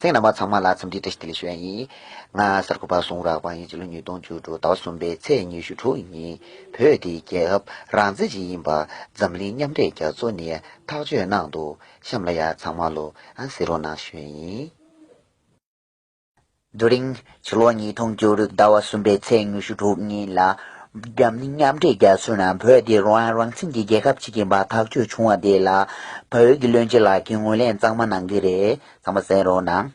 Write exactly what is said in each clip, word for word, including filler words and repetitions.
གསན་རྣམ་པ་ཚང་མ་ལ་འཚམས་འདྲི་བཀྲ་ཤིས་བདེ་ལེགས་ཞུ་ཡ་ཡིན། ང་གསར་འགོད་པ་ཟུང་རག་པ་ཡིན། སྤྱི་ལོ་ཉིས་སྟོང་བཅུ་དྲུག་ཟླ་བ་གསུམ་པའི་ཚེས་ཉི་ཤུ་དྲུག་ཉིན་བོད་དེ་རྒྱལ་ཁབ་རང་བཙན་ཅིག་ཡིན་པ་འཛམ་གླིང་མཉམ་འབྲེལ་རྒྱལ་ཚོགས་ནས་ཐག་གཅོད་གནང་འདུག་གཤམ་ལ་ཡ་ཚང་མ་ལོ་ཨ་གཟིགས་རོགས་གནང་ཞུ་ཡ་ཡིན། དེ་རིང་ཕྱི་ལོ་ཉིས་སྟོང་བཅུ་དྲུག་ཟླ་བ་གསུམ་པའི་ཚེས་ཉི་ཤུ་དྲུག་ཉིན་ལ་འཛམ་གླིང་མཉམ་འབྲེལ་རྒྱལ་ཚོགས་ནང་བོད་དེ་རང་དབང་རང་བཙན་གྱི་རྒྱལ་ཁབ་ཅིག་ཡིན་པ་ཐག་གཅོད་བྱུང་བ་དེ་ལ་བལ་ཡུལ་གྱི་བློན་ཆེན་ལགས་ཀྱིས་ངོས་ལེན་གཙང་མ་གནང་གི་རེད། ཚང་མ་གསན་རོགས་གནང་།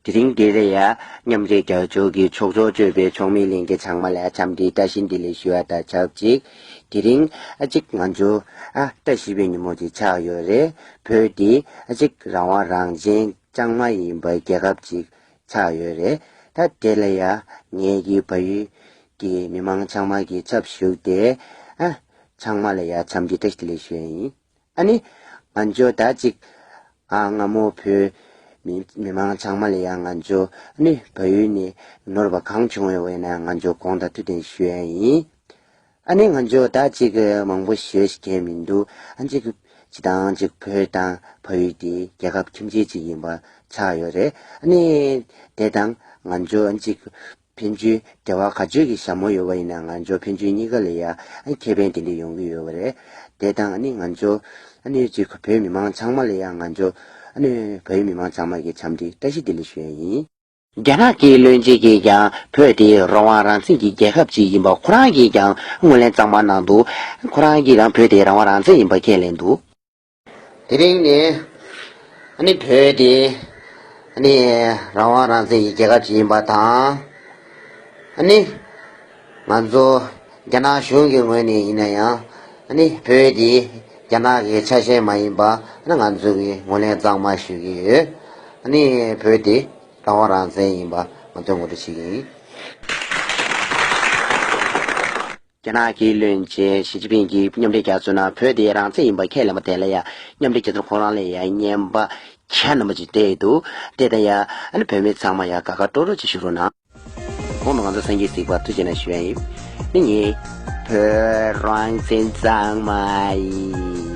དེ་རིང་འདིར་ཡ་མཉམ་འབྲེལ་རྒྱལ་ཚོགས་ཀྱི་ཚོགས་གཙོ་གཙོས་པའི་ཚོགས་མི་ལྷན་རྒྱས་ཚང་མ་ལ་འཚམས་འདྲི་བཀྲ་ཤིས་བདེ་ལེགས་ཞུ་བ་དང་ཆབས་ཅིག་དེ་རིང་ཨ་ཅིག་ང་ཚོ་ཨ་བཀྲ་ཤིས་པའི་ཉིན་མོ་ཅིག་ཆགས་ཡོད་རེད། བོད་འདི་ཨ་ཅིག་རང་དབང་རང་བཙན་གཙང་མ་ཡིན་པའི་རྒྱལ་ཁབ་ཅིག་ཆགས་ཡོད་རེད། ད་དེ་ལ་ཡ་ངེད་ཀྱི་བལ་ཡུལ་གྱི་མི་མང་ཚང་མ་གི་ཚབ་ཞུས་ཏེ་ཨ་ཚང་མ་ལ་ཡ་འཚམས་འདྲི་བཀྲ་ཤིས་བདེ་ལེགས་ཞུ་ཡ་ཡིན། ཨ་ནི་ང་ཚོ་ད་ཅིག་ཨ་སྔ་མོ་བོད་མི་མི་མང་ཚང་མ་ལ་ཡང་ང་ཚོ་ཨ་ནི་བལ་ཡུལ་ནས་ནོར་བ་གང་བྱུང་ཡོད་པ་ཡིན་ན་ང་ཚོ་དགོངས་དག་ཐུགས་བདེན་ཞུ་ཡ་ཡིན། ཨ་ནི་ང་ཚོ་ད་ཅིག་མང་པོ་ཞེ་ཞིག་གས་མི་འདུག་ཨ་ཅིག་སྤྱི་དང་ཅིག་བོད་དང་བལ་ཡུལ་དེ་རྒྱལ་ཁབ་ཁྱིམ་མཚེས་ཅིག་ཡིན་པ་ཆགས་ཡོད་རེད། ཨ་ནི་དེ་དང་ང་ཚོ་ཨ་ཅིག་ཕན་ཚུན་འབྲེལ་བ་ག་ཚོད་ཀྱི་ཞྭ་མོ་ཡོད་པ་ཡིན་ན་ང་ཚོ་ཕན་ཚུན་གཉིས་ཀ་ལ་ཡ་ཨ་ནི་ཁེ་ཕན་དེ་འདྲ་ཡོང་གི་ཡོད་པ་རེད། དེ་དང་ཨ་ནི་ང་ཚོ་ཨ་ནི་ཅིག་བོད་མི་མང་ཚང་མ་ལ་ཡ་ང་ཚོ་ཨ་ནི་བལ་ཡུལ་མི་མང་ཚང་མ་གི་འཚམས་འདྲི་བཀྲ་ཤིས་བདེ་ལེགས་ཞུ་ཡ་ཡིན། རྒྱ་ནག་གི་བློན་ཆེན་གྱིས་ཀྱང་བོད་དེ་རང་དབང་རང་བཙན་གྱི་རྒྱལ་ཁབ་ཅིག་ཡིན་པ་ཁོ་རང་གིས་ཀྱང་ངོས་ལེན་གཙང་མ་གནང་འདུག་ཁོ་རང་གིས་ཀྱང་བོད་དེ་རང་དབང་རང་བཙན་ཡིན་པ་ཁས་ལེན་འདུག་དེ་རིང་ནི་ཨ་ནི་བོད་དེ་ཨ་ནི་རང་དབང་རང་བཙན་གྱི་རྒྱལ་ཁབ་ཅིག་ཡིན་པ་དང་། ཨ་ནི་ང་ཚོ་རྒྱ་ནག་གཞུང་གི་ངོས་ནས་ཡིན་ན་ཡང་ཨ་ནི་བོད་དེ་རྒྱ་ནག་གི་ཆ་ཤས་མ་ཡིན་པ་ཨ་ནི་ང་ཚོ་གི་ངོས་ལེན་གཙང་མ་ཞུ་གི་ཡོད། ཨ་ནི་བོད་དེ་རང་དབང་རང་བཙན་ཡིན་པ་ང་ཚོས་ངོ་སྤྲོད་བྱེད་ཀྱི་ཡིན། རྒྱ་ནག་གི་བློན་ཆེན་ཞི་ཅིན་ཕིང་གིས་མཉམ་འབྲེལ་རྒྱལ་ཚོགས་ནང་བོད་དེ་རང་བཙན་ཡིན་པ་ཁས་ལེན་པ་དེ་ལ་ཡང་མཉམ་འབྲེལ་རྒྱལ་ཚོགས་ཁོ་རང་ལ་ཡང་རྔན་པ་ཁྱི་རྣམ་པ་ཅིག་སྤྲད་འདུག་དེ་དང་ཡང་ཨ་ནི་བོད་མི་ཚང་མ་ཡང་དགའ་དགའ་སྤྲོ་སྤྲོ་ཅིག་བཞུགས་རོགས་གནང་། གོང་དུ་ང་ཚོ་སངས་རྒྱས་གཟིགས་པར་ཐུགས་རྗེ་གནང་ཞུ་ཡ་ཡིན། ནི་ངས་བོད་རང་བཙན་གཙང་མ་ཡིན།